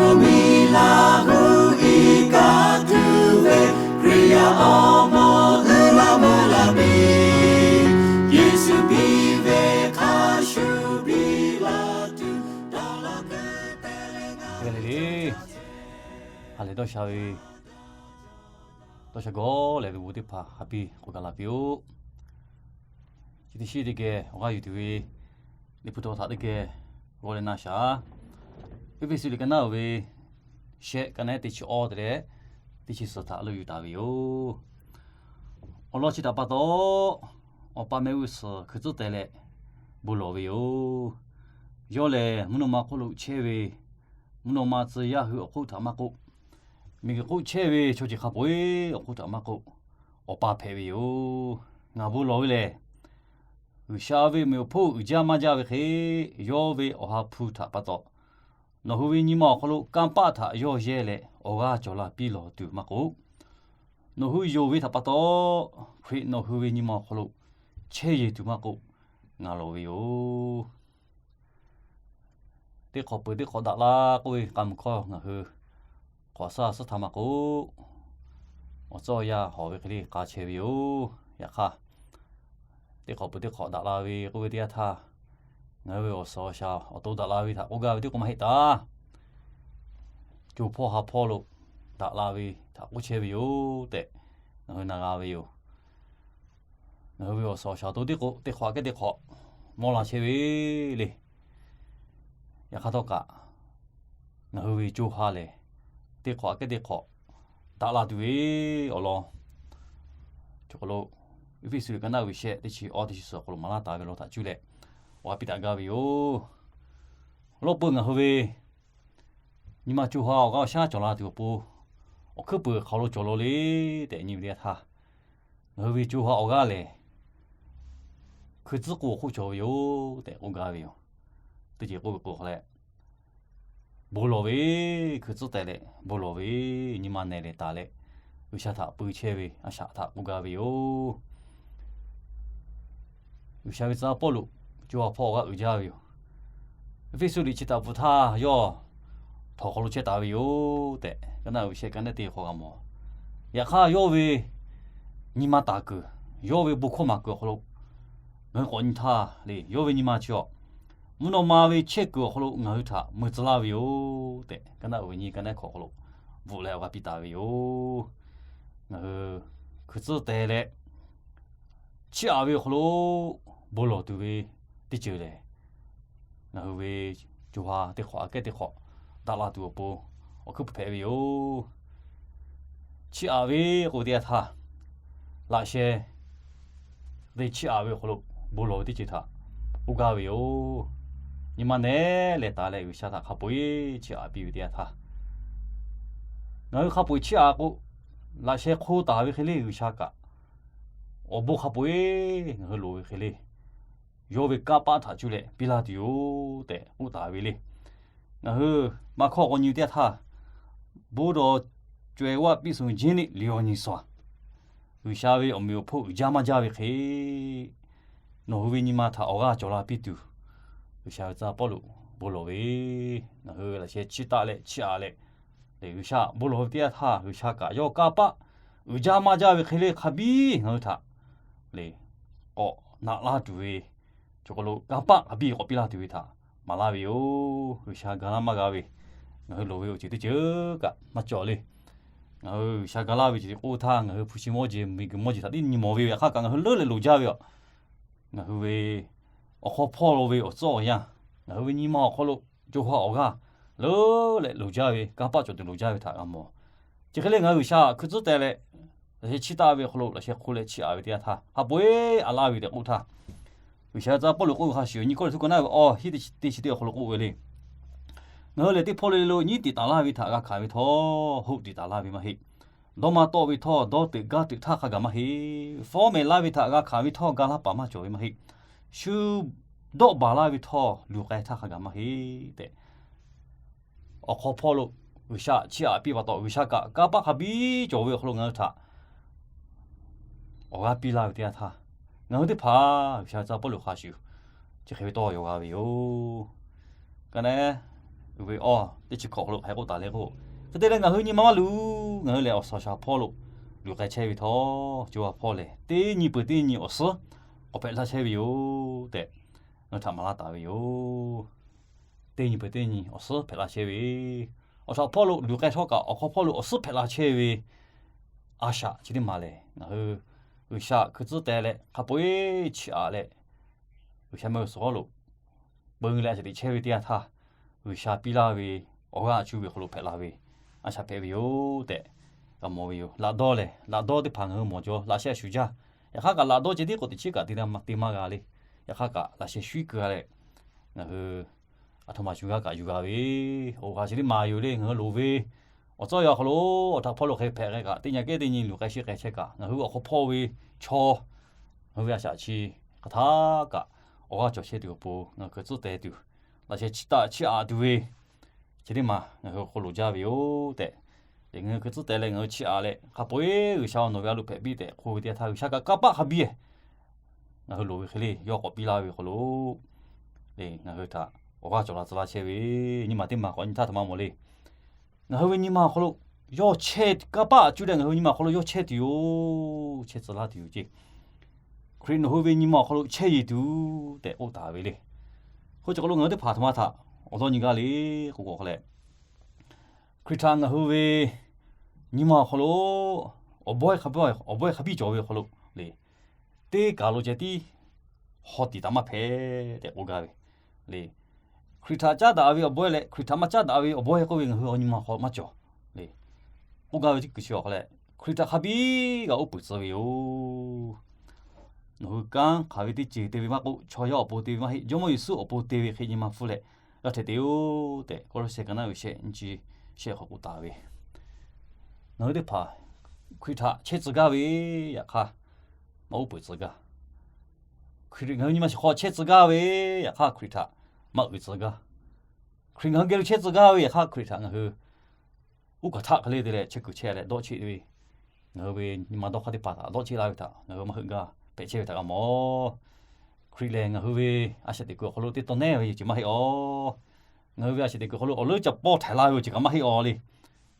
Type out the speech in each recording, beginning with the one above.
Miˬ laˬ gu iˉ kaˆ tuˬ ve Hkriꞈ yaˇ awˬ moˍ uiˍ la meuˇ la piˇ, Yeˍsuˆ piˇ ve hk'a shuˍ piˇ la tuˬ dawˇ law keu te le ngaˬ le le. Ha lehˬ dawˇ sha ve, dawˇ sha gawˇ leh ve bon teˇ hpaˍ ha piˇ k'awꞈ gaˬ la piˇ-oˆ. Chi teˇ shiˉ teˇ geh awˬ g'aˇ yuˬ tuˬ ve Liꞈ hpu taw htaꞈ teˇ geh g'awˇ leh na shaˍ. Eˇfeˇsuꞈ liꞈ ka naˉ uiˍ ve shehˆ ka naˉ teˇ chi awˇ te leh teˇ chi suhˍ htaꞈ lo yuˬ taˍ ve yoˬ. Awˬ lawn chi htaꞈ pa taw, awˬ pa mehˆ g'uˇ suhˍ hkui tcuhˉ teh leh bon lawˬ ve yoˬ. Yawˇ lehˬ mvuhˇ naw ma hk'oˆ lo chehˇ ve, mvuhˇ naw ma tcuh yaˇ hui awˬ hk'oˆ htaꞈ maˇ k'oˆ, miˬguiˬ hk'oˆ chehˇ ve chaw ceuˬ hk'a peu-eˬ awˬ hk'oˆ htaꞈ maˇ k'oˆ, awˬ pa hpehꞈ ve yoˬ. Ngaˬ bon lawˬ ve lehˬ, G'uiˬsha ve mvuhˇmiˬ awˬ hponˇ uiˍ jaˇ maˇ jaˇ ve hk'e, yawˇ ve awˬ ha hpu htaꞈ pa taw, nawˬ hui ve nyi ma awˬ hk'aw lo kanˇ paˆ htaꞈ yawˇ yehˇ leh awˬ g'aˇ cawˬ la piˇ lawˬ tuˬ maˇ k'oˆ, nawˬ hui yonˍ ve htaꞈ pa taw, Hkriꞈ nawˬ hui ve nyi ma awˬ hk'aw lo chehˇ yeˬ tuˬ maˇ k'oˆ, ngaˬ lawˬ ve yoˬ. Teˇ hk'awꞈ peuˬ teˇ hk'awꞈ daꞈ la k'oˆ ve k'a mvuh hkawˇ ngaˬ hui hk'awꞈ shaˉ suhˉ htaˇ maˇ k'oˆ, awˬ tcuhˉ awˬ yanˇ hawˍ ve hk'e le k'a chehˇ ve yoˬ. Yaꞈ hk'aˇ, teˇ hk'awꞈ peuˬ teˇ hk'awꞈ daꞈ la ve k'oˆ ve teˇ yanˇ htaˇ, ngaˬ hui ve awˬ suhˍ awˬ shaˍ awˬ to daꞈ la ve htaꞈ k'oˆ gaˇ ve teˇ k'o maˇ heˆ taˍ. Co hpawˇ ha hpawˇ lo daꞈ la ve htaꞈ k'oˆ chehˇ ve yoˬ tehꞈ, ngaˬ hui na g'a ve yoˬ. Ngaˬ hui ve awˬ suhˍ awˬ shaˍ awˬ to teˇ k'o teˇ hk'awꞈ kehˉ teˇ hk'awꞈ mawˇ la chehˇ ve le. Yaꞈ hk'aˇ htawˇ kaꞈ, ngaˬ hui ve co ha lehˬ, teˇ hk'awꞈ kehˉ teˇ hk'awꞈ daꞈ la tuˬ ve awˬ lawn cawˬ hk'aw lo, Eˇfeˇsuꞈ liꞈ ka naˆ uiˍ ve shehˆ teˇ chi awˇ teˇ chi suhˍ awˬ hk'aw lo maˍ laˇ taˍ ve lawn htaꞈ cuˇ leh, awˬ g'aˇ piˇ daꞈ gaˇ ve yoˬ. Awˬ lawn peuˬ ngaˬ hui ve nyi ma co ha awˬ g'aˇ awˬ shaˉ cawˬ la tuˬ awˬ pon, awˬ hkuiˉ puiˍ hk'aw lo cawˬ la le tehꞈ nyi ve teˇ yanˇ htaˇ, ngaˬ hui ve co ha awˬ g'aˇ lehˬ, hkui tcuhˉ k'o awˬ hk'oˆ cawˬ ve yoˬ tehꞈ k'oˆ gaˇ ve yoˬ. Teˇ ceuˬ k'oˆ ve k'o hk'a leh, bon lawˬ ve, hkui tcuhˉ teh leh bon lawˬ ve, nyi ma nehˬ leh taˍ leh G'uiˬsha htaꞈ pui chehˇ ve a shaꞈ htaꞈ k'oˆ gaˇ ve yoˬ. G'uiˬsha ve tcuh yaˇ Pawˇluꞈ co ha hpawˇ awˬ g'aˇ uiˍ jaˇ ve yoˬ. Eˇfeˇsuꞈ liꞈ chi htaꞈ bvuhꞈ htaˇ yawˇ htawnˍ hk'aw lo chehˇ taˍ ve yoˬ tehꞈ, ka naˆ uiˍ ve shehˆ ka naˆ teˇ hk'awꞈ g'a mawˬ. Yaꞈ hk'aˇ yawˇ ve nyi ma taˍ kuiˬ, yawˇ ve bon hkawˇ maˍ kuiˬ awˬ hk'aw lo ngaˬ hui k'awꞈ nyi htaˇ le, yawˇ ve nyi ma chi awˬ mvuhˇ naw ma ve chehˇ kuiˬ awˬ hk'aw lo ngaˬ hui htaꞈ mui tcuh laˇ ve yoˬ tehꞈ, ka naˆ uiˍ ve nyi ka naˆ hk'awꞈ hk'aw lo bvuhꞈ leh awˬ g'aˇ piˇ taˍ ve yoˬ. Ngaˬ hui hkui tcuhˉ teh leh chiˇ aꞈ ve awˬ hk'aw lo bon lawˬ tuˬ ve teˇ ceuˬ lehˬ, ngaˬ hui ve co ha teˇ hk'awꞈ aꞈ kehˉ teˇ hk'awꞈ daꞈ la tuˬ awˬ pon awˬ hkuiˉ puiˍ hpehꞈ ve yoˬ. Chiˇ aꞈ ve k'oˆ ve teˇ yanˇ htaˇ, laꞈ sheh te chiˇ aꞈ ve awˬ hk'aw lo bon lawˬ ve teˇ ceuˬ htaꞈ k'oˆ gaˇ ve yoˬ. Nyi ma nehˬ leh taˍ leh G'uiˬsha htaꞈ hk'a peu-eˬ chiˇ aꞈ piˇ ve teˇ yanˇ htaˇ, ngaˬ hui hk'a peu-eˬ chiˇ aꞈ k'o, laꞈ sheh hk'oˆ taˍ ve hk'e le G'uiˬsha kaꞈ, awˬ bon hk'a peu-eˬ ngaˬ hui loˍ ve hk'e le, yawˇ ve kanˇ paˆ htaꞈ cuˇ leh piˇ laˇ tuˬ yoˬ tehꞈ k'oˆ taˍ ve le. Ngaˬ hui maˇ hkawˇ k'awꞈ nyi teˇ yanˇ htaˇ, ဘုရားကျော်ဝါ ပြည့်စုံခြင်းနှင့် လျော်ညီစွာ G'uiˬsha ve awˬ meꞈ awˬ hponˇ uiˍ jaˇ maˇ jaˇ ve hk'e, nawˬ hui ve nyi ma htaꞈ awˬ g'aˇ cawˬ la piˇ tuˬ, G'uiˬsha ve tcuh yaˇ Pawˇluꞈ bon lawˬ ve, ngaˬ hui laꞈ sheh chiˇ taˆ leh chiˇ aꞈ leh, G'uiˬsha bon lawˬ ve teˇ yanˇ htaˇ G'uiˬsha kaꞈ yawˇ kanˇ paˆ uiˍ jaˇ maˇ jaˇ ve hk'e le hk'a biˇ ngaˬ hui htaꞈ le k'awꞈ naꞈ laˇ tuˬ ve, chaw hk'aw lo kanˇ paˆ hk'a biˇ k'awꞈ piˇ laˇ tuˬ ve htaꞈ maˍ laˇ ve yoˬ. G'uiˬsha ga laˇ maˇ g'a ve, ngaˬ hui loˍ ve awˬ ceuˬ teˇ ceuˬ kaꞈ maˇ cawˬ le. Ngaˬ hui G'uiˬsha ga laˇ ve ceuˬ k'oˆ htaˇ, ngaˬ hui hpu shi mawˇ jeˬ miˬguiˬ mawˇ jeˬ htaꞈ tiˉ nyi mawˬ ve yoˬ. Yaꞈ hk'aˇ kaꞈ ngaˬ hui leuˉ leh loˍ jaˇ ve yoˬ. Ngaˬ hui ve awˬ hk'aw hpawˇ lo ve awˬ tcuhˉ awˬ yanˇ, ngaˬ hui ve nyi ma awˬ hk'aw lo co ha awˬ g'aˇ leuˉ leh loˍ jaˇ ve, kanˇ paˆ cawˬ tuˬ loˍ jaˇ ve htaꞈ g'a mawˬ. Chi hk'e le ngaˬ hui G'uiˬsha hkui tcuhˉ teh leh, laꞈ sheh chiˇ taˆ ve awˬ hk'aw lo laꞈ sheh hk'oˆ leh chiˇ aꞈ ve teˇ yanˇ htaˇ, hk'a peu-eˬ aꞈ laˇ ve tehꞈ k'oˆ htaˇ, G'uiˬsha tcuh yaˇ Pawˇluꞈ k'oˆ ve hk'a shuˍ, nyi Kawˇrenˍhtuˆ ka naˆ ve awˬ hiˉ teˇ chi teˇ chi teˇ awˬ hk'aw lo k'oˆ ve le. Ngaˬ hui lehˬ teˇ hpawˇ le le lo nyiˉ tiꞈ taˍ laˇ ve htaꞈ g'a hkanˍ ve htawˇ, hoˆ tiꞈ taˍ laˇ ve maˇ heˆ. Dawˇ maˇ tawˆ ve htawˇ, dawˇ teuꞈ gaˇ teuꞈ htaˇ hk'a gaˬ maˇ heˆ. Fawˉ mehˍ laˇ ve htaꞈ g'a hkanˍ ve htawˇ, ga laˇ paˍ maˇ cawˬ ve maˇ heˆ. Shu dawˆ baˬ laˇ ve htawˇ, luˬ k'ai htaˇ hk'a gaˬ maˇ heˆ tehꞈ, awˬ hk'aw hpawˇ lo G'uiˬsha chiˇ aꞈ piˇ pa taw, G'uiˬsha kaꞈ kanˇ paˆ hk'a biˇ cawˬ ve awˬ hk'aw lo ngaˬ hui htaꞈ awˬ g'aˇ piˇ laˇ ve teˇ yanˇ htaˇ, ngaˬ hui teˇ hpaˍ G'uiˬsha tcuh yaˇ Pawˇluꞈ hk'a shuˍ chi hk'e ve tawˇ yaw g'a ve yoˬ. Ka naˆ Ve awˬ teˇ chi hkawꞈ hk'aw lo hk'aˬ hk'e k'oˆ taˍ le k'o, hk'e te leh ngaˬ hui nyi ma maˇ luˬ, ngaˬ hui lehˬ awˬ suhˍ awˬ shaˍ hpawˇ lo luˬ k'ai chehˇ ve htawˇ, co ha hpawˇ lehˬ teˇ nyi peuˬ teˇ nyi awˬ suhˉ k'awꞈ hpehꞈ laˇ chehˇ ve yoˬ tehꞈ, ngaˬ hui htaꞈ maˍ laˇ taˍ ve yoˬ. Teˇ nyi peuˬ teˇ nyi awˬ suhˉ hpehꞈ laˇ chehˇ ve, awˬ shaˍ hpawˇ lo luˬ k'ai htawˇ kaꞈ awˬ hk'aw hpawˇ lo awˬ suhˉ hpehꞈ la chehˇ ve a shaꞈ chi teˇ maˬ lehˬ, ngaˬ hui G'uiˬsha hkui tcuhˉ teh leh hk'a peu-eˬ chiˇ aꞈ leh, G'uiˬsha mehˆ g'uˇ suhˍ hawˉ lo peu leh a shaꞈ teꞈ chehˇ ve teˇ yanˇ htaˇ, G'uiˬsha piˇ laˇ ve awˬ g'aˇ a cuˇ ve hk'aw lo hpehꞈ la ve a shaꞈ hpehꞈ ve yoˬ tehꞈ g'a mawˬ ve yoˬ. Laꞈ dawˇ lehˬ, laꞈ dawˇ teˇ hpaˍ ngaˬ hui mawˬ jaw laꞈ sheh shuˍ jaˇ. Yaꞈ hk'aˇ kaꞈ laꞈ dawˇ ceh tiˉ k'o teꞈ chiˉ kaꞈ te te maˇ g'a le. Yaꞈ hk'aˇ kaꞈ laꞈ sheh shuˉ keu g'a leh, ngaˬ hui aˬ htoꞈ ma shuˍ g'a kaꞈ yuˬ g'a ve, oˇ g'a chi teˇ maˬ yoˬ le. Ngaˬ hui loˍ ve awˬ tcuhˉ awˬ yanˇ awˬ hk'aw lo awˬ htaꞈ hpawˇ lo hk'e hpehꞈ k'ai kaꞈ, teˇ nyi kehˉ teˇ nyi luˬ k'ai sheˆ k'ai chehˇ kaꞈ, ngaˬ hui awˬ hk'aw hpawˇ ve chaw, ngaˬ hui ve a shaꞈ chi hk'aˬ htaˇ kaꞈ awˬ g'aˇ cawˬ chehˇ tuˬ awˬ pon ngaˬ hui hkui tcuhˉ teh tuˬ, laꞈ sheh chiˇ taˆ chiˇ aꞈ tuˬ ve chi teˇ maˬ ngaˬ hui awˬ hk'aw loˍ jaˇ ve yoˬ tehꞈ, ngaˬ hui hkui tcuhˉ teh leh ngaˬ hui chiˇ aꞈ leh hk'a peu-eˬ G'uiˬsha awˬ nawˬ ve a loˍ hpehꞈ piˇ tehꞈ hk'oˆ ve teˇ yanˇ htaˇ, G'uiˬsha kaꞈ kanˇ paˆ hk'a biˇ ngaˬ hui loˍ ve hk'e le yawˇ k'awꞈ piˇ laˇ ve hk'aw lo, ngaˬ hui htaꞈ awˬ g'aˇ cawˬ la tcuh laˇ chehˇ ve nyi ma teˇ maˬ k'awꞈ nyi htaˇ htaꞈ maˇ mawˬ le. Ngaˬ hui ve nyi ma awˬ hk'aw lo yawˇ chehˇ, kanˇ paˆ cuˇ leh ngaˬ hui nyi ma awˬ hk'aw lo yawˇ chehˇ tuˬ yoˬ, chehˇ tcuh laˇ tuˬ yoˬ ceˇ. Hkriꞈ nawˬ hui ve nyi ma awˬ hk'aw lo chehˇ yeˬ tuˬ tehꞈ k'oˆ taˍ ve le. Hk'oˆ chi hk'aw lo ngaˬ hui teˇ hpaˍ htaꞈ ma htaꞈ awˬ lawn nyi gaˇ le k'oˆ k'o leh, Hkriꞈ htaꞈ ngaˬ hui ve nyi ma awˬ hk'aw lo awˬ bawehˇ hk'a biˇ cawˬ ve awˬ hk'aw lo le, teˇ kaˬ lo ceh tiˉ haw tiꞈ htaꞈ maˇ hpehꞈ tehꞈ k'oˆ gaˇ ve le. Hkriꞈ htaꞈ caˉ daꞈ ve awˬ bawehˇ leh Hkriꞈ htaꞈ maˇ caˉ daꞈ ve awˬ bawehˇ k'oˆ ve ngaˬ hui awˬ nyi ma awˬ hk'aw maˇ cawˬ le. K'oˆ gaˇ ve teˇ kuiˬ chi awˬ hk'aw leh, Hkriꞈ htaꞈ hk'a biˇ g'a uˉ peunˍ tcuh ve yoˬ. Nawˬ hui kanˉ hk'aˬ ve teˇ ceuˬ te ve maˇ k'oˆ, chaw yaˇ awˬ pon te ve maˇ heˆ, Jawˇmawˇ Yeˍsuˆ awˬ pon te ve hk'e nyi ma hpfuhˇ leh g'a hteꞈ te yoˬ tehꞈ, Kawˇlawˇsehˇ ka naˉ uiˍ shehˆ nyiˇ chi shehˆ hk'aw k'oˆ taˍ ve. Ngaˬ hui teˇ hpaˍ Hkriꞈ htaꞈ chehˇ tcuh gaˇ ve, yaꞈ hk'aˇ maˇ uˉ peunˍ tcuh gaˇ. Hkriꞈ ngaˬ hui nyi ma shiˍ hk'aw chehˇ tcuh gaˇ ve, yaꞈ hk'aˇ Hkriꞈ htaꞈ maˇ uiˍ tcuh gaˇ. Hkriꞈ ngaˬ hui geh lo chehˇ tcuh gaˇ ve, yaꞈ hk'aˇ Hkriꞈ htaꞈ ngaˬ hui uˉ kaˬ htaˆ hk'e le te leh chehˇ kuiˬ chehˇ leh dawˆ cheˆ ve, ngaˬ hui ve nyi ma dawˇ hk'aˇ teˇ hpaˍ htaꞈ dawˆ cheˆ laˇ ve htaꞈ ngaˬ hui maˇ heuˆ gaˇ hpehꞈ chehˇ ve htaꞈ g'a mawˬ. Hkriꞈ lehˬ ngaˬ hui ve a shaꞈ teꞈ kuiˬ awˬ hk'aw lo teˇ tawn nehˇ ve yoˬ ceˬ maˇ heˆ aˬ. Ngaˬ hui ve a shaꞈ teꞈ kuiˬ awˬ hk'aw lo awˬ leuˉ ca pawˇ htaiˍ laˇ ve yoˬ ceˬ kaꞈ maˇ heˆ aˬ le.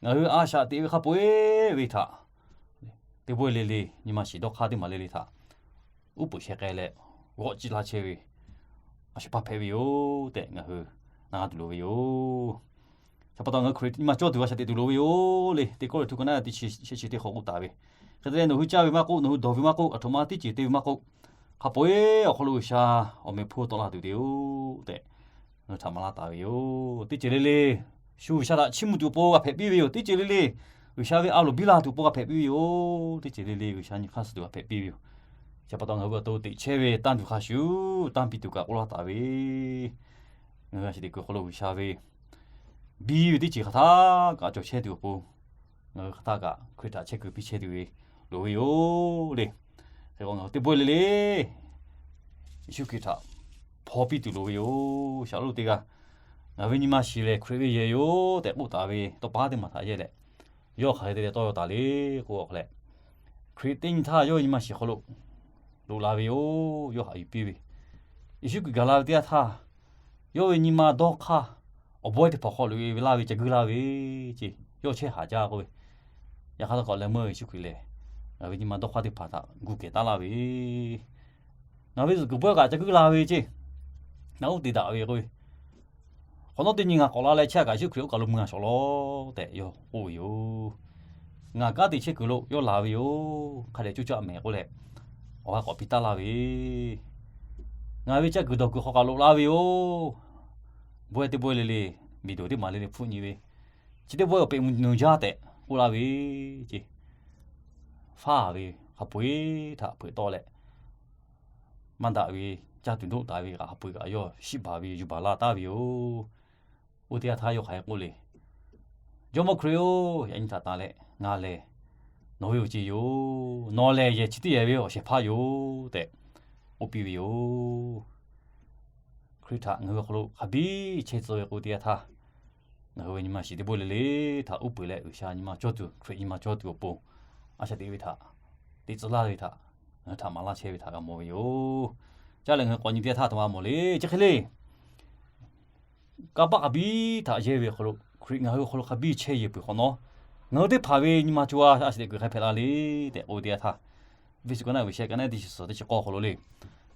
Ngaˬ hui a shaꞈ teꞈ ve hk'a peu-eˬ ve htaꞈ teˇ pawehˇ le le, nyi ma shiˍ dawˇ hk'aˇ teˇ maˬ le le htaꞈ uˉ peunˍ sheh k'ai leh g'awˆ ciˇ laˇ chehˇ ve a shu hpaˇ hpehꞈ ve yoˬ tehꞈ ngaˬ hui na g'a tuˬ loˍ ve yoˬ. Chi pa taw ngaˬ hui Hkriꞈ nyi ma cawˇ tuˬ a shaꞈ teꞈ tuˬ loˍ ve yoˬ le. Teˇ Kawˇrenˍhtuˆ ka naˉ teˇ chi shehˆ chi teˇ hk'aw k'oˆ taˍ ve, hk'e te leh nawˬ hui caˇ ve maˇ k'oˆ, nawˬ hui dawˬ ve maˇ k'oˆ, aˬ htoꞈ ma teˇ ceuˬ te ve maˇ k'oˆ, hk'a peu-eˬ awˬ hk'aw lo G'uiˬsha awˬ meh hpu tawˆ la tuˬ te yoˬ tehꞈ ngaˬ hui htaꞈ maˍ laˇ taˍ ve yoˬ. Teˇ ceuˬ le le shu G'uiˬsha htaꞈ chiˇ mvuh tuˬ awˬ pon g'a hpehꞈ piˇ ve yoˬ. Teˇ ceuˬ le le G'uiˬsha ve a loˍ biˇ la tuˬ awˬ pon g'a hpehꞈ piˇ ve yoˬ. Teˇ ceuˬ le le G'uiˬsha nyi hk'aˇ suh tuˬ g'a hpehꞈ piˇ ve yoˬ. Chi pa taw ngaˬ hui awˬ to teꞈ chehˇ ve tanˇ tuˬ hk'a shuˍ tanˇ piˇ tuˬ kaꞈ k'oˆ laˇ taˍ ve, ngaˬ hui a shaꞈ teꞈ kuiˬ awˬ hk'aw lo G'uiˬsha ve biˇ ve teˇ ceuˬ hk'aˬ htaˇ kaꞈ cawˬ chehˇ tuˬ awˬ pon, ngaˬ hui hk'aˬ htaˇ kaꞈ Hkriꞈ htaꞈ chehˇ kuiˬ piˇ chehˇ tuˬ ve loˍ ve yoˬ le. Hk'e k'o ngaˬ hui teˇ pawehˇ le le Yeˍsuˆ Hkriꞈ htaꞈ hpaw piˇ tuˬ loˍ ve yoˬ. Shaˍlonˍ teˇ g'aˇ ngaˬ ve nyi ma shiˍ lehˬ Hkriꞈ ve yehˬ yoˬ tehꞈ k'oˆ taˍ ve tawˇ pa teˇ maˬ htaꞈ yehˇ leh, yawˇ hk'aˬ hk'e te leh tawˇ yaw taˍ le k'oˆ k'o leh, Hkriꞈ teˇ nyi htaˇ yawˇ ve nyi ma shiˍ hk'aw lo loꞈ la ve yoˬ. Yawˇ haꞈ yuˬ piˇ ve, Yeˍsuˆ Hkriꞈ gaˬ la ve teˇ yanˇ htaˇ, yawˇ ve nyi ma dawˇ hk'aˇ awˬ bawehˇ teˇ hpaˍ hk'aw loꞈ e ve laˇ ve ca guˇ laˇ ve ceˇ, yawˇ chehˇ haˍ jaˇ k'oˆ ve. Yaꞈ hk'aˇ htawˇ k'awꞈ leh meuˇ Yeˍsuˆ Hkriꞈ lehˬ, ngaˬ ve nyi ma dawˇ hk'aˇ teˇ hpaˍ htaꞈ gu kehˬ taˉ laˇ ve, ngaˬ ve zuhꞈ kuiˬ bawehˇ kaꞈ ca guˇ la ve ceˇ, ngaˬ uˉ te daꞈ ve k'oˆ ve. Hk'awꞈ nawˉ teˇ nyi ngaˬ k'awꞈ la leh chehˇ a kaꞈ Yeˍsuˆ Hkriꞈ oˇ kaˬ lo mui a shawˍ law tehꞈ yawˇ k'oˆ ve yoˬ. Ngaˬ kanˉ te chehˇ kuiˬ lo yawˇ laˬ ve yoˬ. Hk'a dehꞈ coˇ caˆ mehˍ k'oˆ leh, awˬ g'aˇ k'awꞈ piˇ taˉ laˇ ve, ngaˬ ve caˇ kuiˬ dawˬ kuiˬ hk'aw kaꞈ loꞈ la ve yoˬ. Bawehˇ teˇ bawehˇ le le, miˬ doˬ teˇ maˬ le le hpfuhˆ nyi ve, chi teˇ bawehˇ awˬ peꞈ mvuhˇ nyi jaˇ tehꞈ k'oˆ laˇ ve ceˇ, faˉ ve hk'a peu-eˬ htaꞈ hpeuꞈ tawˆ leh, maˇ daꞈ ve caˇ tuˬ doˆ taˍ ve kaꞈ hk'a peu-eˬ kaꞈ yawˇ shiˆ baˬ ve yuˬ baˬ laˇ taˉ ve yoˬ. Oˇ teˇ yanˇ htaˇ yawˇ hk'aˬ hk'e k'oˆ le, Jawˇmawˇ Hkriꞈ-oˬ, yaꞈ nyi htaꞈ tanˬ leh ngaˬ lehˬ nawˬ ve awˬ ceˬ yoˬ. Nawˬ lehˬ yehˬ chi teˇ yehˬ ve awˬ shehˍ hpaˇ yoˬ tehꞈ k'oˆ piˇ ve yoˬ. Hkriꞈ htaꞈ ngaˬ hui awˬ hk'aw lo hk'a biˇ chehˇ tcuh ve k'o teˇ yanˇ htaˇ, ngaˬ hui ve nyi ma shiˍ teˇ pawehˇ le le htaꞈ uˉ peunˍ leh G'uiˬsha nyi ma cawˇ tuˬ, Hkriꞈ nyi ma cawˇ tuˬ awˬ pon a shaꞈ teꞈ ve htaꞈ, teꞈ tcuh laˇ ve htaꞈ, ngaˬ hui htaꞈ maˍ laˇ chehˇ ve htaꞈ g'a mawˬ ve yoˬ. Caˇ leh ngaˬ hui k'awꞈ nyi teˇ yanˇ htaˇ htaꞈ maˇ mawˬ le. Chi hk'e le kanˇ paˆ hk'a biˇ htaꞈ yehˇ ve awˬ hk'aw lo Hkriꞈ ngaˬ hui awˬ hk'aw lo hk'a biˇ chehˇ yeˬ peuˬ hk'awꞈ nawˉ, ngaˬ hui teˇ hpaˍ ve nyi ma co a a shu teꞈ kuiˬ hk'a hpehꞈ la le tehꞈ k'oˆ ve teˇ yanˇ htaˇ, Eˇfeˇsuꞈ ka naˆ ve shehˆ ka naˆ teˇ chi suhˍ teˇ chi k'awˇ awˬ hk'aw lo le,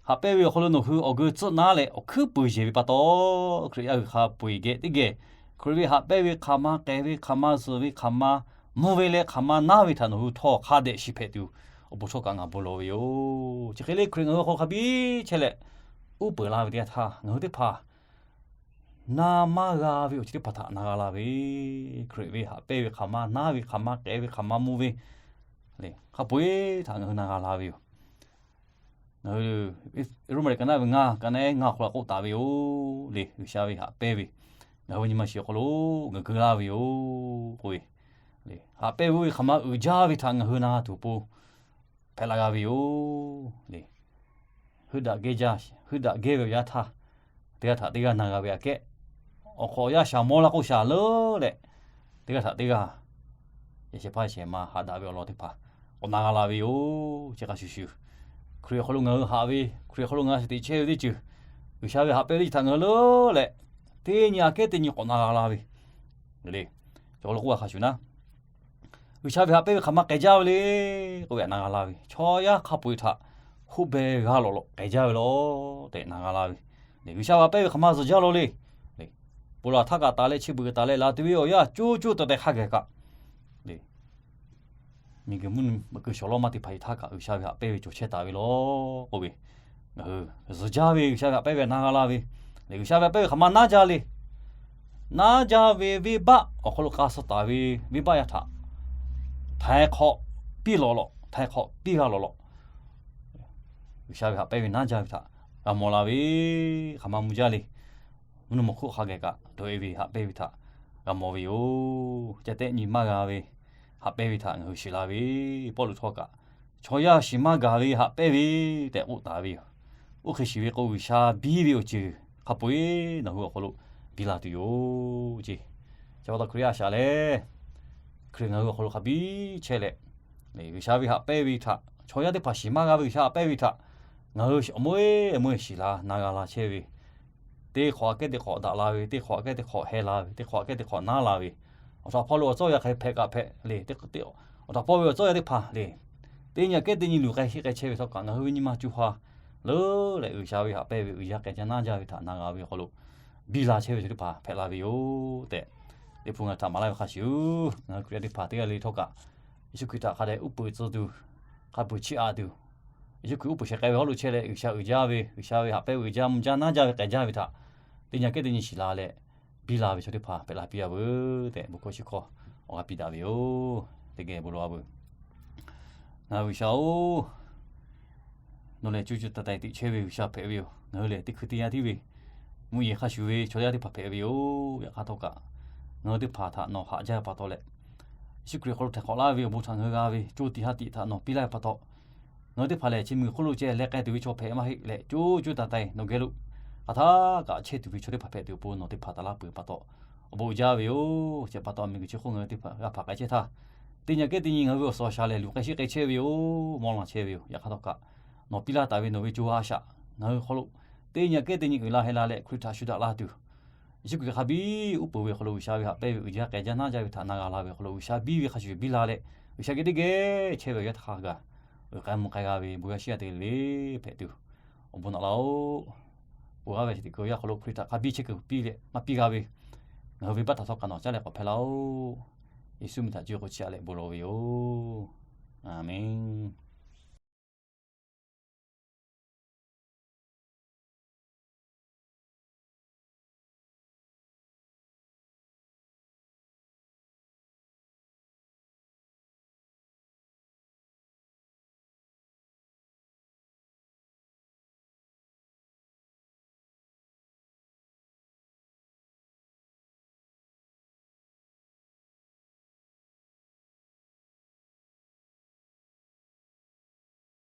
haꞈ pehnˇ ve awˬ hk'aw lo nawˬ hui awˬ geu tcuhˆ naˉ leh awˬ hkuiˉ puiˍ yeˬ ve pa taw, Hkriꞈ yaˇ hui hk'a peu eˬ geh teˇ geh Hkriꞈ ve haꞈ pehnˇ ve hk'aˬ ma, k'ehˬ ve hk'aˬ ma, zuhˬ ve hk'aˬ ma, mvuh ve leh hk'aˬ ma naˉ ve htaꞈ nawˬ hui htawˇ hk'a dehꞈ shiˍ hpehꞈ tuˬ, awˬ bon htawˇ kaꞈ ngaˬ bon lawˬ ve yoˬ. Chi hk'e le Hkriꞈ ngaˬ hui awˬ hk'aw lo hk'a biˇ chehˇ leh, uˉ peunˍ laˇ ve teˇ yanˇ htaˇ, ngaˬ hui teˇ hpaˍ na maˇ g'a ve awˬ ceuˬ teˇ hpaˍ htaꞈ na g'a la ve, Hkriꞈ ve haꞈ pehnˇ ve hk'aˬ ma, naˉ ve hk'aˬ ma, k'ehˬ ve hk'aˬ ma, mvuh ve, hk'a peu eˬ htaꞈ ngaˬ hui na g'a la ve yoˬ. Ngaˬ hui Roˉmaꞈ ka naˆ ve ngaˇ, ka naˆ ehˉ ngaˇ awˬ hk'aw lo k'oˆ taˍ ve yoˬ le, G'uiˬsha ve haꞈ pehnˇ ve ngaˬ hui ve nyi ma shiˍ awˬ hk'aw lo ngaˬ hui keu laˇ ve yoˬ k'oˆ ve, haꞈ pehnˇ ve hk'aˬ ma uiˍ jaˇ ve htaꞈ ngaˬ hui na tuˬ awˬ pon hpehꞈ la g'a ve yoˬ le. Heuˆ daꞈ gehˇ jaˇ, heuˆ daꞈ gehˇ ve awˬ yanˇ htaˇ, teˇ g'aˇ htaꞈ teˇ g'aˇ na g'a ve aꞈ kehˉ, awˬ hk'awꞈ awˬ yanˇ shaˍ mawˇ laˇ k'oˆ shaˍ leuˉ leh, teˇ g'aˇ htaꞈ teˇ g'aˇ yehˬ shehˍ hpaˇ shehˍ ma haꞈ daꞈ ve awˬ lawn teˇ hpaˍ k'awꞈ na g'a la ve yoˬ. Chi hk'a shuˍ shuˍ, Hkriꞈ awˬ hk'aw lo ngaˬ hui haꞈ ve, Hkriꞈ awˬ hk'aw lo ngaˬ hui shaˍ tiꞈ chehˇ ve teˇ ceuˬ, G'uiˬsha ve haꞈ pehnˇ ve teˇ ceuˬ htaꞈ ngaˬ hui leuˉ leh, teˇ nyi aꞈ kehˉ teˇ nyi k'awꞈ na g'a la ve le. Cawˬ lo k'oˆ a hk'a shuˍ naˉ, G'uiˬsha ve haꞈ pehnˇ ve hk'aˬ ma k'ehˬ jaˇ ve le k'oˆ ve htaꞈ na g'a la ve, chaw yaˇ hk'a peu eˬ htaꞈ hoˆ beh g'a lawꞈ lawꞈ k'ehˬ jaˇ ve law tehꞈ na g'a la ve, G'uiˬsha ve haꞈ pehnˇ ve hk'aˬ ma zuhˬ jaˇ law le. Bon laˬ htaˇ kaꞈ taˍ leh, chi beuꞈ taˍ leh, laˬ tuˬ ve awˬ yanˇ coˇ coˇ tawˬ tehꞈ hk'a gaˬ kaꞈ le, miˬguiˬ mvuhˇ naw ma keu shawˍ lawˇ maˇ teˇ hpaˍ htaˇ kaꞈ G'uiˬsha ve haꞈ pehnˇ ve cawˬ chehˇ taˍ ve law k'oˆ ve, ngaˬ hui zuhˬ jaˇ ve G'uiˬsha ve haꞈ pehnˇ ve na g'a la ve, G'uiˬsha ve haꞈ pehnˇ ve hk'aˬ ma naˉ jaˇ le. Naˉ jaˇ ve venˇbaˆ awˬ hk'aw lo k'a suh taˍ ve venˇbaˆ yaˇ htaꞈ htaiˍ hk'awꞈ piˇ lawꞈ lawꞈ, htaiˍ hk'awꞈ piˇ g'a lawꞈ lawꞈ, G'uiˬsha ve haꞈ pehnˇ ve naˉ jaˇ ve htaꞈ g'a mawˬ la ve, hk'aˬ ma mvuh jaˇ le. Mvuhˇ naw ma hk'oˆ hk'a gaˬ kaꞈ dawꞈ e ve haꞈ pehnˇ ve htaꞈ g'a mawˬ ve yoˬ. Ca tehˆ nyi maˇ g'a ve haꞈ pehnˇ ve htaꞈ ngaˬ hui shiˍ la ve, Pawˇluꞈ htawˇ kaꞈ chaw yaˇ shiˍ maˇ gaˬ ve haꞈ pehnˇ ve tehꞈ k'oˆ taˍ ve yoˬ. Oˇ hk'e shiˍ ve k'o, G'uiˬsha biˇ ve awˬ ceuˬ hk'a peu eˬ nawˬ hui awˬ hk'aw lo biˇ la tuˬ yoˬ ceˇ. Chi pa taw Hkriꞈ yaˇ a shaꞈ lehˬ, Hkriꞈ ngaˬ hui awˬ hk'aw lo hk'a biˇ chehˇ leh, G'uiˬsha ve haꞈ pehnˇ ve htaꞈ, chaw yaˇ teˇ hpaˍ shiˍ maˇ g'a ve G'uiˬsha haꞈ pehnˇ ve htaꞈ ngaˬ hui awˬ moˍ ehˉ awˬ moˍ ehˉ shiˍ la na g'a la chehˇ ve, teˇ hk'awꞈ aꞈ kehˉ teˇ hk'awꞈ daꞈ la ve, teˇ hk'awꞈ aꞈ kehˉ teˇ hk'awꞈ heh la ve, teˇ hk'awꞈ aꞈ kehˉ teˇ hk'awꞈ naˉ la ve, awˬ htaꞈ hpawˇ lo awˬ cawˇ yaˇ hk'aˬ hk'e hpehꞈ kaꞈ hpehꞈ le, awˬ htaꞈ hpawˇ ve awˬ cawˇ yaˇ teˇ hpaˍ le, teˇ nyi aꞈ kehˉ teˇ nyi luˬ k'ai sheˆ k'ai chehˇ ve htawˇ kaꞈ ngaˬ hui ve nyi ma co ha leuˉ leh G'uiˬsha ve haꞈ pehnˇ ve uiˍ jaˇ k'ehˬ jaˇ naˉ jaˇ ve htaꞈ na g'a ve awˬ hk'aw lo biˇ la chehˇ ve chaw teˇ hpaˍ hpehꞈ la ve yoˬ tehꞈ, Liꞈ hpu ngaˬ htaꞈ maˍ laˇ ve hk'a shuˍ, ngaˬ hui Hkriꞈ yaˇ teˇ hpaˍ teˇ g'aˇ le htawˇ kaꞈ Yeˍsuˆ Hkriꞈ htaꞈ hk'a dehꞈ uˉ peunˍ tcuh tuˬ, hk'a peu eˬ chiˇ aꞈ tuˬ, Yeˍsuˆ Hkriꞈ uˉ peunˍ shehˍ k'ai ve hawˉ lo chehˇ leh G'uiˬsha uiˍ jaˇ ve, G'uiˬsha ve haꞈ pehnˇ ve uiˍ jaˇ mvuh jaˇ naˉ jaˇ ve k'ehˬ jaˇ ve htaꞈ teˇ nyi aꞈ kehˉ teˇ nyi shiˍ la leh biˇ la ve chaw teˇ hpaˍ hpehꞈ la piˇ a veuˬ tehꞈ, bon hkawˇ shinˉ hkawˇ awˬ g'aˇ piˇ daꞈ ve yoˬ. Teˇ geh bon lawˬ a veuˬ. Ngaˬ hui G'uiˬsha-oˬ, nawˬ lehˬ co co taiˍ taiˍ teꞈ chehˇ ve G'uiˬsha hpehꞈ ve yoˬ. Ngaˬ hui lehˬ teˇ hkui teˇ yanˇ tiˉ ve mvuhˇ yeˬ hk'a shuˍ ve chaw yaˇ teˇ hpaˍ hpehꞈ ve yoˬ. Yaꞈ hk'aˇ htawˇ kaꞈ, ngaˬ hui teˇ hpaˍ htaꞈ nawˬ haꞈ jaˇ ve pa taw leh, Yeˍsuˆ Hkriꞈ awˬ hk'aw lo htaiˍ hk'awꞈ laˇ ve awˬ bon htaꞈ ngaˬ hui g'a ve co tiꞈ ha tiꞈ htaꞈ nawˬ piˇ laˇ ve pa taw, ngaˬ hui teˇ hpaˍ lehˬ chi miˬguiˬ hk'oˆ lo ceh leh k'ai tuˬ ve chaw hpehꞈ maˇ heˆ leh, co co taiˍ taiˍ nawˬ geh lo hk'aˬ htaˇ kaꞈ chehˇ tuˬ ve chaw teˇ hpaˍ hpehꞈ tuˬ awˬ pon nawˬ teˇ hpaˍ taˍ laˇ peuˬ pa taw, awˬ bon uiˍ jaˇ ve yoˬ. Chi pa taw miˬguiˬ chi hk'oˆ ngaˬ hui teˇ hpaˍ g'a hpaˍ k'ai chehˇ htaˇ, teˇ nyi aꞈ kehˉ teˇ nyi ngaˬ hui ve awˬ suhˍ awˬ shaˍ lehˬ luˬ k'ai sheˆ k'ai chehˇ ve yoˬ. Mawˇ laˬ chehˇ ve yoˬ. Yaꞈ hk'aˇ htawˇ kaꞈ, nawˬ piˇ laˇ taˍ ve nawˬ ve co ha shaꞈ ngaˬ hui hk'aw lo teˇ nyi aꞈ kehˉ teˇ nyi uiˍ la heh la leh Hkriꞈ htaꞈ shu daꞈ laˇ tuˬ, Yeˍsuˆ Hkriꞈ hk'a biˇ uˉ peunˍ ve awˬ hk'aw lo G'uiˬsha ve haꞈ pehnˇ ve uiˍ jaˇ k'ehˬ jaˇ naˉ jaˇ ve htaꞈ na g'a la ve awˬ hk'aw lo G'uiˬsha biˇ ve hk'a shuˍ shuˍ biˇ la leh, G'uiˬsha geh teˇ geh chehˇ ve awˬ yanˇ htaˇ hk'a gaˬ uiˍ k'ai mvuh k'ai g'a ve bon yaˇ shiˉ yaˇ te le hpehꞈ tuˬ, awˬ bon naꞈ laˇ-oˆ. Oˇ g'aˇ ve chi teꞈ kuˬ awˬ yanˇ hk'aw lo Hkriꞈ htaꞈ hk'a biˇ chehˇ kuiˬ piˇ leh maˇ piˇ g'a ve ngaˬ hui ve baˆ htaꞈ htawˇ kaꞈ nawˬ caˉ leh k'awꞈ hpehˇ laˇ-oˆ. Yeˍsuˆ meh htaꞈ cuˇ k'o chiˇ aꞈ leh bon lawˬ ve yoˬ. Aˬmenˍ.